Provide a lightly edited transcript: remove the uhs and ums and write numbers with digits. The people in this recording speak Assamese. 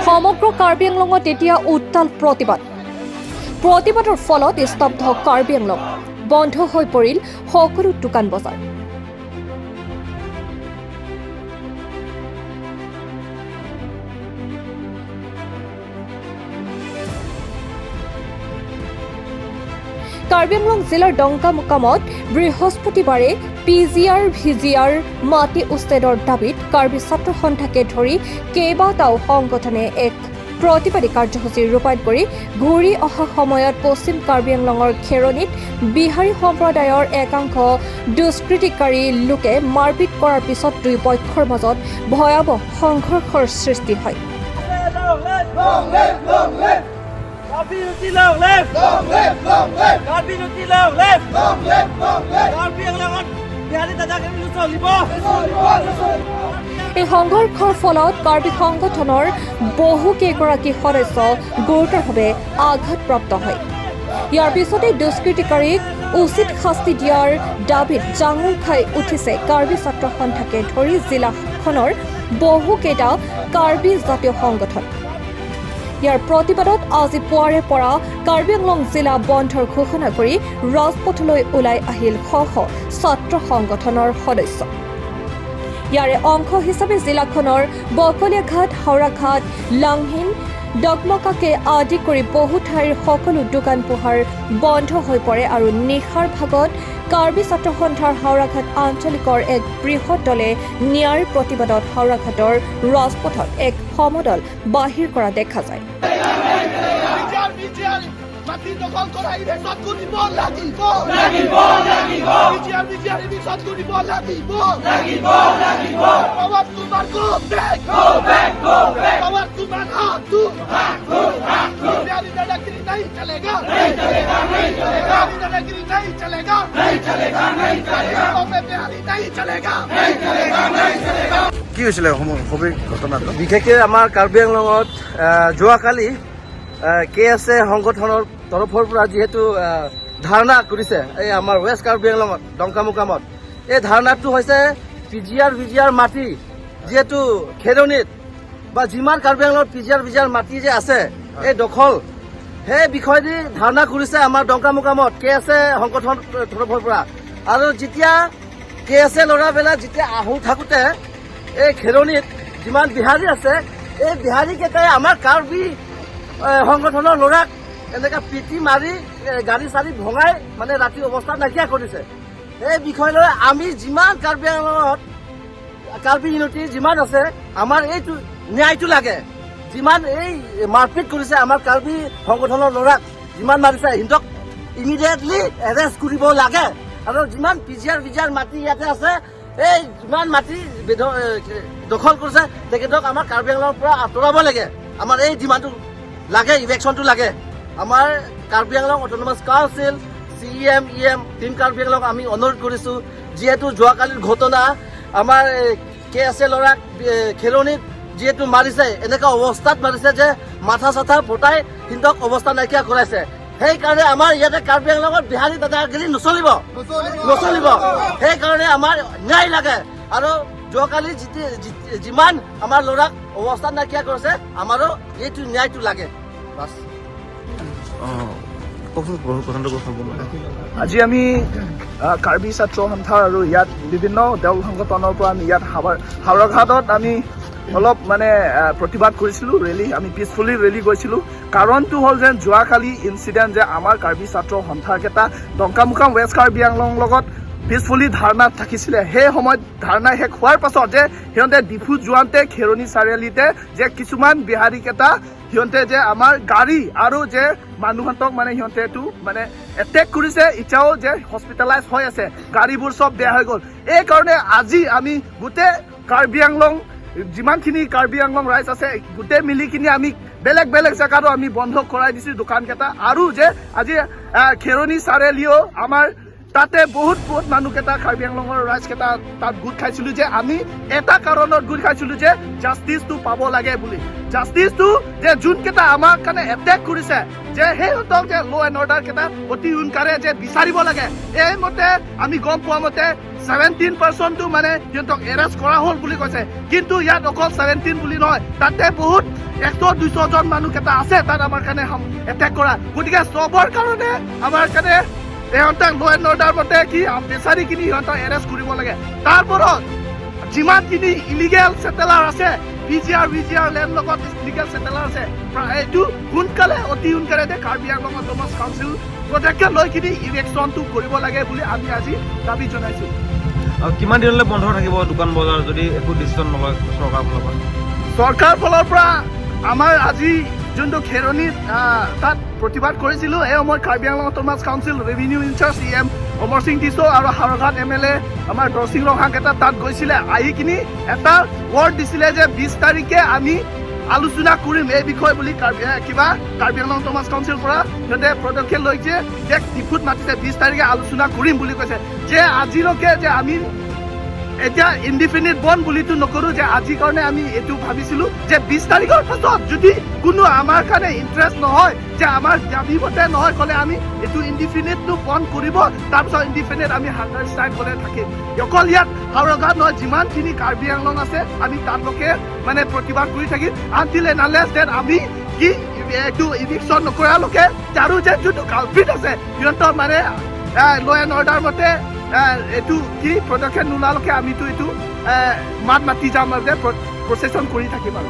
সমগ্ৰ কাৰ্বি আংলঙত এতিয়া উত্তাল প্ৰতিবাদ। প্ৰতিবাদৰ ফলত স্তব্ধ কাৰ্বি আংলং, বন্ধ হৈ পৰিল সকলো দোকান বজাৰ। কাৰ্বি আংলং জিলাৰ ডংকামুকামত বৃহস্পতিবাৰে পিজিআৰ ভিজিআৰ মাটি উচ্ছেদৰ দাবীত কাৰ্বি ছাত্ৰ সন্থাকে ধৰি কেইবাটাও সংগঠনে এক প্ৰতিবাদী কাৰ্যসূচী ৰূপায়ণ কৰি ঘূৰি অহা সময়ত পশ্চিম কাৰ্বি আংলঙৰ খেৰণিত বিহাৰী সম্প্ৰদায়ৰ একাংশ দুষ্কৃতিকাৰী লোকে মাৰপিট কৰাৰ পিছত দুয়ো পক্ষৰ মাজত ভয়াৱহ সংঘৰ্ষৰ সৃষ্টি হয়। Long live, long live! Karbi Unity long live! Long live, long live! Karbi Unity long live! Long live, long live! Karbi আংলঙত Bihari দাদাগিৰি নচলিব। এই সংঘৰ্ষৰ ফলত কাৰ্বি সংগঠনৰ বহু কেইগৰাকী সদস্য গুৰুতৰভাৱে আঘাতপ্ৰাপ্ত হয়। ইয়াৰ পিছতে দুষ্কৃতিকাৰীক উচিত শাস্তি দিয়াৰ দাবীত জাঙুৰ খাই উঠিছে কাৰ্বি ছাত্ৰ সন্থাকে ধৰি জিলাখনৰ বহুকেইটা কাৰ্বি জাতীয় সংগঠন। ইয়াৰ প্ৰতিবাদত আজি পুৱাৰে পৰা কাৰ্বি আংলং জিলা বন্ধৰ ঘোষণা কৰি ৰাজপথলৈ ওলাই আহিল শ শ ছাত্ৰ সংগঠনৰ সদস্য। ইয়াৰে অংশ হিচাপে জিলাখনৰ বকলীয়াঘাট, হাওৰাঘাট, লাংহিন, ডকমকাকে আদি কৰি বহু ঠাইৰ সকলো দোকান পোহাৰ বন্ধ হৈ পৰে আৰু নিশাৰ ভাগত কাৰ্বি ছাত্ৰ সন্থাৰ হাওৰাঘাট আঞ্চলিকৰ এক বৃহৎ দলে নিয়াৰ প্ৰতিবাদত হাওৰাঘাটৰ ৰাজপথত এক সমদল বাহিৰ কৰা দেখা যায়। বিজেআৰ বিজেআৰ মাটি দখল কৰা ইভিকশ্যন কৰিব লাগিব, লাগিব, লাগিব। বিজেআৰ বিজেআৰ ইভিকশ্যন কৰিব লাগিব, লাগিব, লাগিব। Power Kumar, go back, go back, go back. Power Kumar, হাতু হাতু হাতু। बिहारी दादागिरी नहीं चलेगा, नहीं चलेगा, नहीं चलेगा। बिहारी दादागिरी नहीं चलेगा, नहीं चलेगा, नहीं चलेगा। में बिहारी नहीं चलेगा, नहीं चलेगा, नहीं चलेगा। কি হৈছিলে সবিশেষ ঘটনাটো? বিশেষকৈ আমাৰ কাৰ্বি আংলঙত যোৱাকালি কে এছ এ সংগঠনৰ তৰফৰ পৰা যিহেতু ধাৰণা কৰিছে এই আমাৰ ৱেষ্ট কাৰ্বি আংলঙত ডংকামুকামত, এই ধাৰণাটো হৈছে পিজিআৰ ভিজিআৰ মাটি যিহেতু খেৰণিত বা যিমান কাৰ্বি আংলঙত পিজিআৰ ভিজিআৰ মাটি যে আছে, এই দখল, সেই বিষয় দি ধাৰণা কৰিছে আমাৰ ডংকামুকামত কে এছ এ সংগঠনৰ তৰফৰ পৰা। আৰু যেতিয়া কে এছ এ ল'ৰাবিলাক যেতিয়া আহোঁ থাকোঁতে এই খেৰণিত যিমান বিহাৰী আছে, এই বিহাৰীকেইটাই আমাৰ কাৰ্বি সংগঠনৰ ল'ৰাক এনেকৈ পিটি মাৰি গাড়ী চাড়ী ভঙাই মানে ৰাতি অৱস্থা নাইকিয়া কৰিছে। এই বিষয় লৈ আমি যিমান কাৰ্বি আংলঙত কাৰ্বি ইউনিটি যিমান আছে, আমাৰ এইটো ন্যায়টো লাগে। যিমান এই মাৰপিট কৰিছে, আমাৰ কাৰ্বি সংগঠনৰ ল'ৰাক যিমান মাৰিছে, সিহঁতক ইমিডিয়েটলি এৰেষ্ট কৰিব লাগে। আৰু যিমান পিজিআৰ ভিজিআৰ মাটি ইয়াতে আছে, এই যিমান মাটি দখল কৰিছে, তেখেতক আমাৰ কাৰ্বি আংলঙৰ পৰা আঁতৰাব লাগে। আমাৰ এই ডিমাণ্ডটো লাগে, ইভিকশ্যনটো লাগে। আমাৰ Karbi Anglong autonomous council, CM, EM, team Karbi Anglong আমি অনুৰোধ কৰিছোঁ, যিহেতু যোৱাকালিৰ ঘটনা আমাৰ কে এছ এ ল'ৰাক খেৰণিত যিহেতু মাৰিছে, এনেকুৱা অৱস্থাত মাৰিছে যে মাথা চাথা ফুটাই সিহঁতক অৱস্থা নাইকিয়া কৰাইছে। সেইকাৰণে আমাৰ ইয়াতে কাৰ্বি আংলঙত বিহাৰী দাদাগিৰি নচলিব, নচলিব। সেইকাৰণে আমাৰ ন্যায় লাগে। আৰু যোৱাকালি যিমান আমাৰ ল'ৰাক অৱস্থা নাইকিয়া কৰিছে, আমাৰো এইটো ন্যায়টো লাগে, বাছ। অঁ, কওকচোন ঘটনাটো সম্পূৰ্ণ। আজি আমি কাৰ্বি ছাত্ৰ সন্থাৰ আৰু ইয়াত বিভিন্ন দল সংগঠনৰ পৰা আমি ইয়াত হাওৰাঘাটত আমি অলপ মানে প্ৰতিবাদ কৰিছিলোঁ। ৰেলী, আমি পিচফুলি ৰেলী গৈছিলোঁ। কাৰণটো হ'ল যে যোৱাকালি ইনচিডেণ্ট যে আমাৰ কাৰ্বি ছাত্ৰ সন্থাৰকেইটা ডংকামুকাম ৱেষ্ট কাৰ্বি আংলং লগত পিচফুলি ধাৰণাত থাকিছিলে। সেই সময়ত ধাৰণা শেষ হোৱাৰ পাছত যে সিহঁতে ডিফু যোৱাতে খেৰণি চাৰিআলিতে যে কিছুমান বিহাৰীকেইটা সিহঁতে যে আমাৰ গাড়ী আৰু যে মানুহহঁতক মানে সিহঁতে এইটো মানে এটেক কৰিছে। এতিয়াও যে হস্পিটেলাইজ হৈ আছে, গাড়ীবোৰ চব বেয়া হৈ গ'ল। এই কাৰণে আজি আমি গোটেই কাৰ্বি আংলং, যিমানখিনি কাৰ্বি আংলং ৰাইজ আছে, গোটেই মিলি কিনি আমি বেলেগ বেলেগ জেগাতো আমি বন্ধ কৰাই দিছোঁ দোকানকেইটা। আৰু যে আজি খেৰণি চাৰিআলিও আমাৰ তাতে বহুত বহুত মানুহকেইটা, কাৰ্বি আংলঙৰ ৰাইজকেইটা তাত গোট খাইছিলোঁ যে আমি এটা কাৰণত গোট খাইছিলোঁ যে জাষ্টিছটো পাব লাগে বুলি। জাষ্টিছটো যে যোনকেইটা আমাৰ কাৰণে এটেক কৰিছে, যে সিহঁতক যে ল' এণ্ড অৰ্ডাৰ কেইটা অতি সোনকালে যে বিচাৰিব লাগে। এইমতে আমি গম পোৱা মতে 17 পাৰ্চনটো মানে সিহঁতক এৰেষ্ট কৰা হ'ল বুলি কৈছে। কিন্তু ইয়াত অকল 17 বুলি নহয়, তাতে বহুত 100-200জন মানুহকেইটা আছে তাত আমাৰ কাৰণে এটেক কৰা। গতিকে চবৰ কাৰণে আমাৰ কাৰণে সিহঁতক ল' এণ্ড অৰ্ডাৰ মতে কি বিচাৰি কিনি সিহঁতক এৰেষ্ট কৰিব লাগে। তাৰপৰত যিমানখিনি ইলিগেল ছেটেলাৰ আছে, পিজিআৰ ভিজিআৰ লেণ্ড লগত ইলিগেল ছেটেলাৰ আছে, এইটো সোনকালে, অতি সোনকালে যে কাৰ্বি আংলং অট'নমাছ কাউন্সিল পদক্ষেপ লৈ কিনি ইভিকশ্যনটো কৰিব লাগে বুলি আমি আজি দাবী জনাইছোঁ। আৰু কিমান দিনলৈ বন্ধ থাকিব দোকান বজাৰ, যদি একো ডিচিশ্যন নলয় চৰকাৰৰ ফালৰ পৰা? চৰকাৰ ফালৰ পৰা আমাৰ আজি যোনটো খেৰণিত তাত প্ৰতিবাদ কৰিছিলোঁ, এই সময়ত Karbi Anglong autonomous council revenue in-charge EM অমৰ সিং টিছো আৰু হাওৰাঘাট এমএলএ আমাৰ দৰচিং ৰংহাং এটা তাত গৈছিলে। আহি কিনি এটা ৱৰ্ড দিছিলে যে 20 তাৰিখে আমি আলোচনা কৰিম এই বিষয় বুলি। কিবা কাৰ্বি আংলং অট'নমাছ কাউন্সিল পৰা সিহঁতে পদক্ষেপ লৈছে যে ডিফুত মাতিছে, 20 তাৰিখে আলোচনা কৰিম বুলি কৈছে। যে আজিলৈকে যে আমি এতিয়া ইনডিফিনিট বন্ধ বুলিতো নকৰোঁ, যে আজিৰ কাৰণে আমি এইটো ভাবিছিলোঁ যে 20 তাৰিখৰ পাছত যদি কোনো আমাৰ কাৰণে ইণ্টাৰেষ্ট নহয়, যে আমাৰ দাবী মতে নহয় ক'লে আমি এইটো ইনডিফিনিটটো বন্ধ কৰিব। তাৰপিছত ইনডিফিনিট আমি হাংগাৰ ষ্ট্ৰাইক হ'লে থাকিম। অকল ইয়াত হাওৰাঘাট নহয়, যিমানখিনি কাৰ্বি আংলং আছে, আমি তালৈকে মানে প্ৰতিবাদ কৰি থাকিম আনটিল এণ্ড আনলেছ that আমি কি এইটো ইভিকশ্যন নকৰালৈকে আৰু যে যোনটো কালপ্ৰিট আছে, সিহঁতৰ মানে ল' এণ্ড অৰ্ডাৰ মতে এইটো কি পদক্ষেপ নোলোৱালৈকে আমিতো এইটো মাত মাতি যাম আৰু প্ৰচেছন কৰি থাকিম আৰু।